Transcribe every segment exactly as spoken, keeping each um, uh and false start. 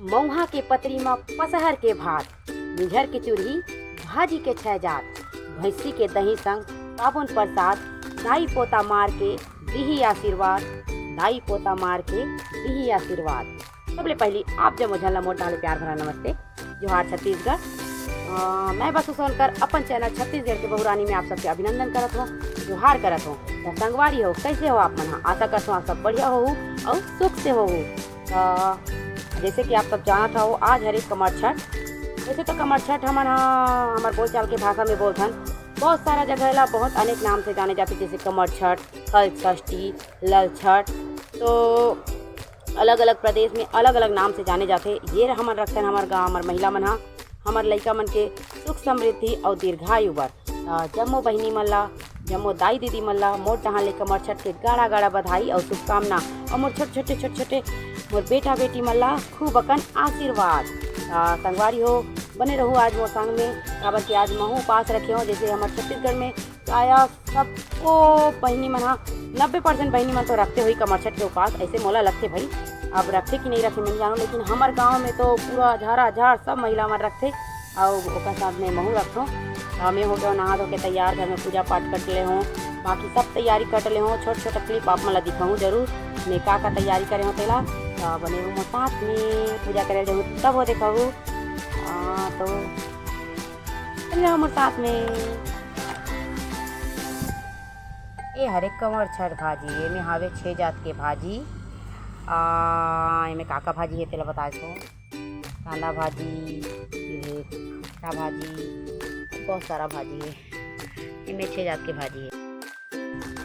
मउहा के पतरी म पसहर के भात, मिझर के चुरही, भाजी के छै जात, भैंसी के दही संग पाबुन प्रसाद, दाई पोता मार के दिही आशीर्वाद, दाई पोता मार के दिही आशीर्वाद। सबले पहली आप जम्मो झन ला मोर डहार ले प्यार भरा नमस्ते, जोहार छत्तीसगढ़। अ, मैं बसु सोनकर अपन चैनल छत्तीसगढ़ के बहुरानी में आप सबके अभिनंदन करत हों, जोहार करत हों। त संगवारी हो, कैसे हो आप मन ह? आशा करत हों आप सब बढ़िया होहू अउ सुख से होहू। त जैसे कि आप सब जानत हव, आज हरे कमरछठ। वैसे तो कमरछठ हमन ह, हमर बोलचाल के भाषा में बोलथन, बहुत सारा जगह ला बहुत अनेक नाम से जाने जाथे, जैसे कमरछठ, कलषष्ठी, ललछठ। तो अलग-अलग प्रदेश में अलग-अलग नाम से जाने जाथे। ये हमन रखथन, हमर गाँव, हमर महिला मन ह, हमर लइका मन के सुख समृद्धि अउ दीर्घायु बर। त जम्मो बहिनी मन ला, जम्मो दाई दीदी मन ला मोर डहार ले कमरछठ के गाड़ा-गाड़ा बधाई अउ शुभकामना। अउ मोर छोटे-छोटे, छोटे-छोटे मोर बेटा बेटी मन ला खूब अकन आशीर्वाद। त संगवारी हो, बने रहू आज मोर संग में, काबर कि आज महू उपास रखे हों। जैसे हमर छत्तीसगढ़ में प्रायः सबको बहिनी मन ह, नब्बे परसेंट बहिनी मन तो रखते होही कमरछठ के उपास, ऐसे मोला लगथे भाई। अब रखथे कि नहीं रखथे मैं नहीं जानव, लेकिन हमर गाँव में तो पूरा झारा झार सब महिला मन रखथे, अउ ओकर साथ में महू रखथों। त मैं हो गए हों नहा धो के तैयार, घर में पूजा पाठ कर ले हों, बाकी सब तैयारी कर ले हों। छोट छोट clip आप मन ला दिखाहूँ जरूर, मैं का का तैयारी करे हों तेला। त बने रहू मोर साथ में, पूजा करे जाहूँ तब हो देखहू। आ, तो चल रहा मोर साथ में। ए हरे कमरछठ भाजी, एमे हावे छे जात के भाजी। आ, एमे का का भाजी हे तेला बता दो। कांदा भाजी, ये खट्टा भाजी, बहुत सारा भाजी हे। एमे छे जात के भाजी हे।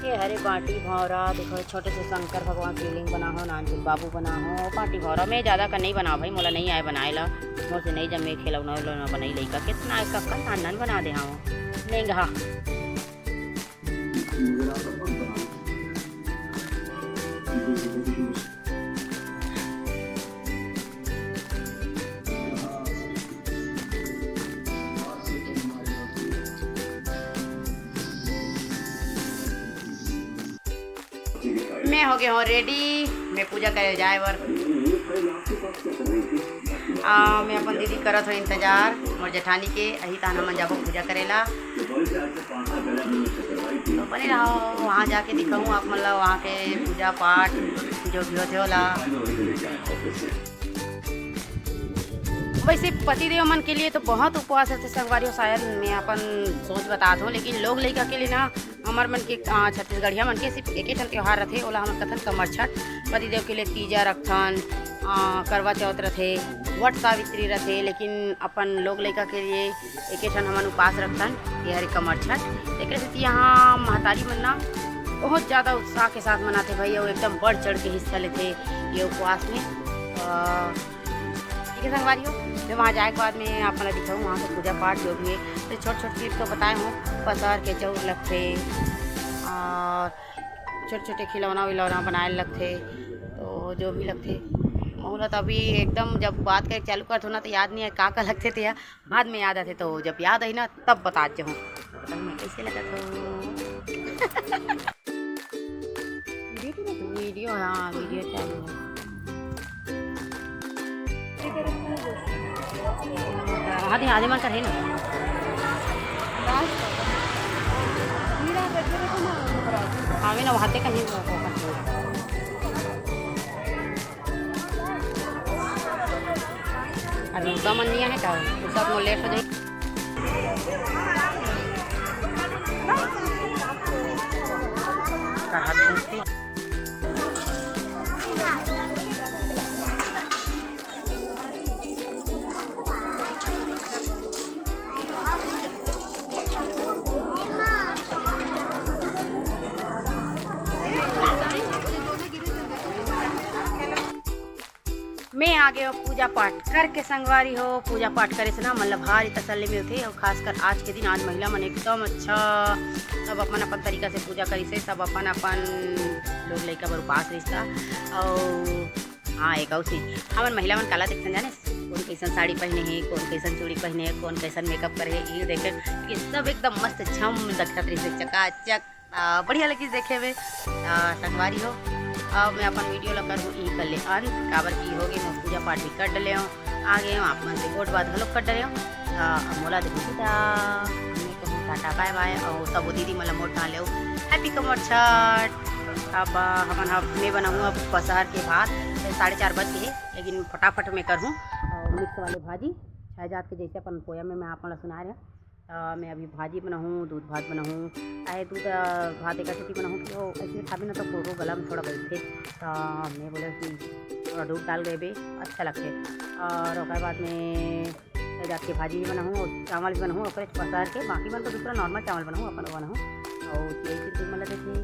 ये हरे बाटी भौरा, देखो छोटे से शंकर भगवान शिवलिंग बना हो, नानचुन बाबू बना हो। बाटी भौरा मैं ज्यादा का नहीं बना भाई, मोला नहीं आए बनाए ला, मोर से नहीं जमे खिलौना उलौना बनाई लइका, कितना एक कक्का नान नान बना दे हाँ लेंगा। मैं हो गए हों ready, मैं पूजा करे जाए बर। आ, मैं अपन दीदी करत हों इंतजार, मोर जेठानी के, अही तान हमन जाबो पूजा करेला। तो बने रहो, वहाँ जाके दिखाऊँ आप मन ला वहाँ के पूजा पाठ जो भी होथे ओला। वैसे पतिदेव मन के लिए तो बहुत उपवास होथे संगवारी हो, शायद मैं अपन सोच बतात हों, लेकिन लोग लइका के लिए ना हमर मन के, अ, छत्तीसगढ़िया मन के सिर्फ एके ठन त्योहार रथे, ओला हमन कथन कमरछठ। पतिदेव के लिए तीजा रखथन, अ, करवा चौथ रथे, वट सावित्री रथे, लेकिन अपन लोग लइका के लिए एके ठन हमन उपास रखथन, ये हरे कमरछठ। एकरे सेती यहाँ महतारी मन ना बहुत ज्यादा उत्साह के साथ मनाथे भाई, अउ एकदम बढ़ चढ़ के हिस्सा लेथे ये उपवास में। अ, ठीक है संगवारी हो, मैं वहाँ जाए के बाद में आप मन ला दिखाऊँ, वहाँ के पूजा पाठ जो भी है, तो छोट छोट चीज तो बताए हों, पसहर के चाउर लगथे और छोटे छोटे खिलौना विलौना बनाए लगथे, तो जो भी लगथे, मोला तो अभी एकदम जब बात करे चालू करत हों ना, तो याद नहीं है का का लगथे, तो या बाद में याद आथे, तो जब याद आई ना तब बतात जाहूँ। बताऊँ मैं कैसे लगत हों। वीडियो, हाँ, वीडियो चालू है। आधे, आधे मन कर है ना। हाँ, मैं ना वहाँ तक नहीं। अरे, उषा मन नहीं आए का? उषा तो लेट हो जाए। मैं आ गए हों पूजा पाठ करके संगवारी हो। पूजा पाठ करे से ना मन ला भारी तसल्ली मिलथे, और खासकर आज के दिन, आज महिला मन एकदम अच्छा सब अपन अपन तरीका से पूजा करिस हे, सब अपन अपन लोग लइका बर उपास रिहिस हे। और हाँ, एक अउ चीज, हमन महिला मन काला देखथन जाने, कोन कैसन साड़ी पहने हे, कोन कैसन चूड़ी पहने हे, कोन कैसन मेकअप करे हे, ये देखे कि सब एकदम मस्त झम दखत रहिस हे, चकाचक। आ, बढ़िया लगिस देखे में। आ, संगवारी हो, अब मैं अपन वीडियो ला करहूँ इही कर ले अंत, काबर कि हो गे, मैं पूजा पाठ भी कर डले हूँ, आ गए हूँ, आप मन से गोठ बात घलो कर डले हूँ। त अब मोला देहू बिदा, मैं कहूँ टाटा बाय बाय, और तब वो दीदी मन ला मोर डाले हो हैप्पी कमर छठ। अब अ, हमन ह मैं बनाहूँ अब पसहर के भात, साढ़े चार बज के, लेकिन फटाफट मैं करहूँ और मिक्स वाले भाजी, छह जात के जैसे अपन पोया में मैं आप मन ला सुना रहे। अ, मैं अभी भाजी बनाहूँ, दूध भात बनाहूँ, चाहे दूध, अ, भात एक सेती बनाहूँ, कि वो ऐसे खाबे ना तो कोरो गला में थोड़ा बैठे। त मैं बोले कि थोड़ा दूध डाल गए बे, अच्छा लगते। और ओकर बाद में छह जात के भाजी भी बनाहूँ और चावल भी बनाहूँ, ओकरे पसार के, बाकी मन तो दूसरा नॉर्मल चावल बनाहूँ, अपन बनाहूँ। और यही चीज मन ला देथे,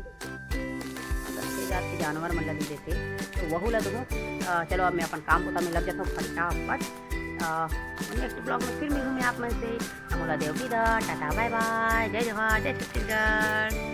मतलब छह जात के जानवर मन ला भी देथे, तो वहू ला दूँ। अ, चलो, अब मैं अपन काम बुता में लग जाता हूँ फटाफट। नेक्स्ट ब्लॉग में फिर मिलूँ मैं आप मन से। हमला देव बिदा, टाटा बाय बाय, जय जोहार, जय छत्तीसगढ़।